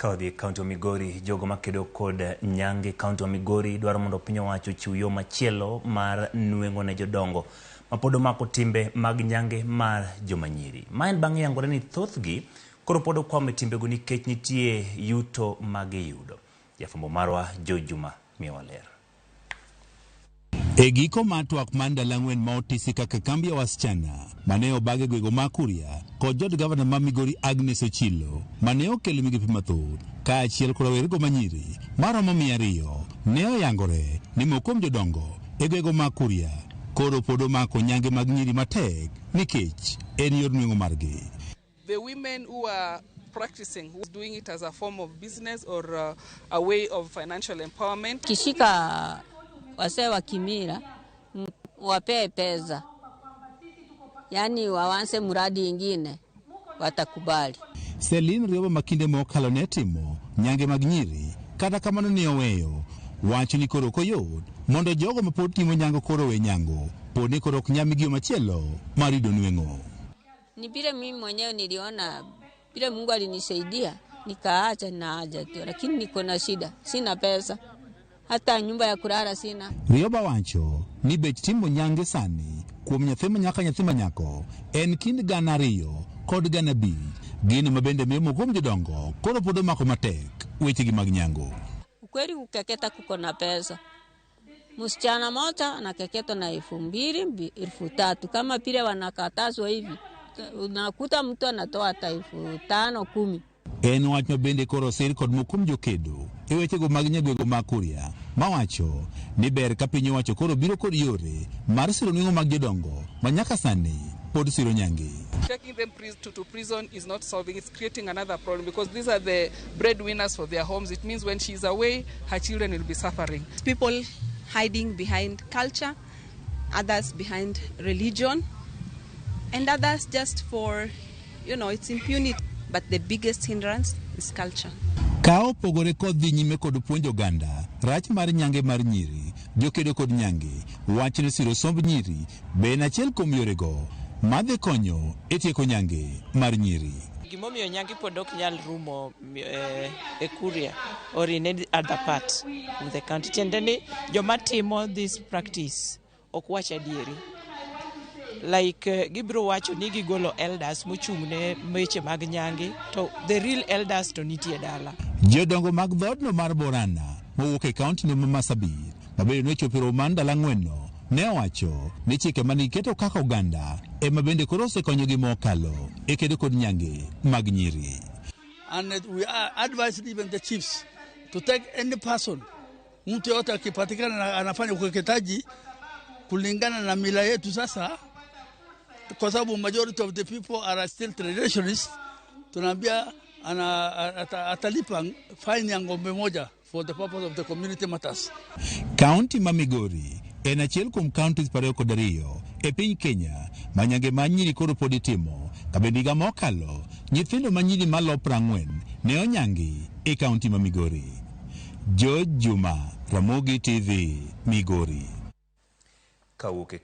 Ka wadhi e kaunti ma Migori, jogo makedo kod nyange e kaunti ma Migori dwaro mondo piny owacho ochiw yo machielo mar nweng'o ne jodongo mapod omako timbe mag nyange mar joma nyiri. Ma en bang' yangore ni thothgi koro pod okwamo e timbego nikech nitie yuto ma giyudo. Jafwambo marwa George Juma miyowa ler. E giko mar twak mar ndalo ang'wen ma otisi kaka kambi ya wasichana mane obag e gwego ma Kuria kod jod gavana ma Migori Agnes Ochilo mane okelo migepe mathoth kaachiel kod rawerego manyiri maromo 200 ne oyangore ni moko kuom jodongo e gwego ma Kuria koro pod omako nyange mag nyiri matek nikech en yor nweng'o margi. The women who are practicing, who are doing it as a form of business or a way of financial empowerment. Kishika wasee wa kimila wapee pesa, yaani waanze mradi ingine watakubali. Celine Rioba ma kinde mokalo ne timo nyange mag nyiri kata kamano ne oweyo wacho ni koro ok oyot mondo jogo mapod timo nyango koro owe nyango pod ni koro ok nyal migi yo machielo mar yudo nweng'o. Ni vile mimi mwenyewe niliona vile Mungu alinisaidia nikaacha na haja tu, lakini niko na shida, sina pesa, hata nyumba ya kulala sina. Rioba wacho ni bech timo nyange sani kuom nyathi ma nyaka nyathi ma nyako en kind 2000 kod 5000 gino ma bende miyo moko kuom jodongo koro pod omako matek wechegi mag nyango. Ukweli kukeketa kuko na pesa. Msichana moja anakeketwa na 2000, 3000 kama vile wanakatazwa hivi, unakuta mtu anatoa hata 5000, 10,000. En wach ma bende koro osir kod moko kuom jokedo e wechego mag nyagwego mag Kuria mawacho ni ber ka piny owacho koro biro kod yore mar siro nweng'o mag jodongo ma nyaka sani pod siro nyange. Taking them to prison is not solving, it's creating another problem because these are the breadwinners for their homes. It means when she's away, her children will be suffering. People hiding behind culture, others behind religion, and others just for, it's impunity. But the biggest hindrance is culture. Ka opogore kod dhi nyime kod puonjo oganda rach mar nyange mar nyiri, jokedo kod nyange wacho ni siro somb nyiri be en achiel kuom yorego madhi konyo e tieko nyange mar nyiri. Gimomiyo nyange pod ok nyal rumo e Kuria or in any other part of the country. Tiende ni joma timo this practice ok wach adieri. Like gibiro wacho ni gigolo elders mochung' ne weche mag nyange to the real elders to nitie dala. Jodongo mag dhoodno mar Borana mowuok e kaunti no ma Marsabit mabende nochopo e romo mar ndalo ang'wen-no ne owacho ni chike mane giketo kaka oganda ema bende koro osekonyogi mokalo e kedo kod nyange mag nyiri. And we are advised even the chiefs to take any person, mtu yote akipatikana anafanya ukeketaji kulingana na mila yetu sasa, kwa sababu majority of the people are still traditionalists, tunaambia atalipa fine ya ng'ombe moja for the purpose of the community matters. Kaunti ma Migori en achiel kuom counties 22 e piny Kenya ma nyange mar nyiri koro pod itimo ka bende higa mokalo nyithindo ma nyiri malo 40 ne onyangi e kaunti ma Migori. George Juma, Ramogi TV, Migori. Kawuok e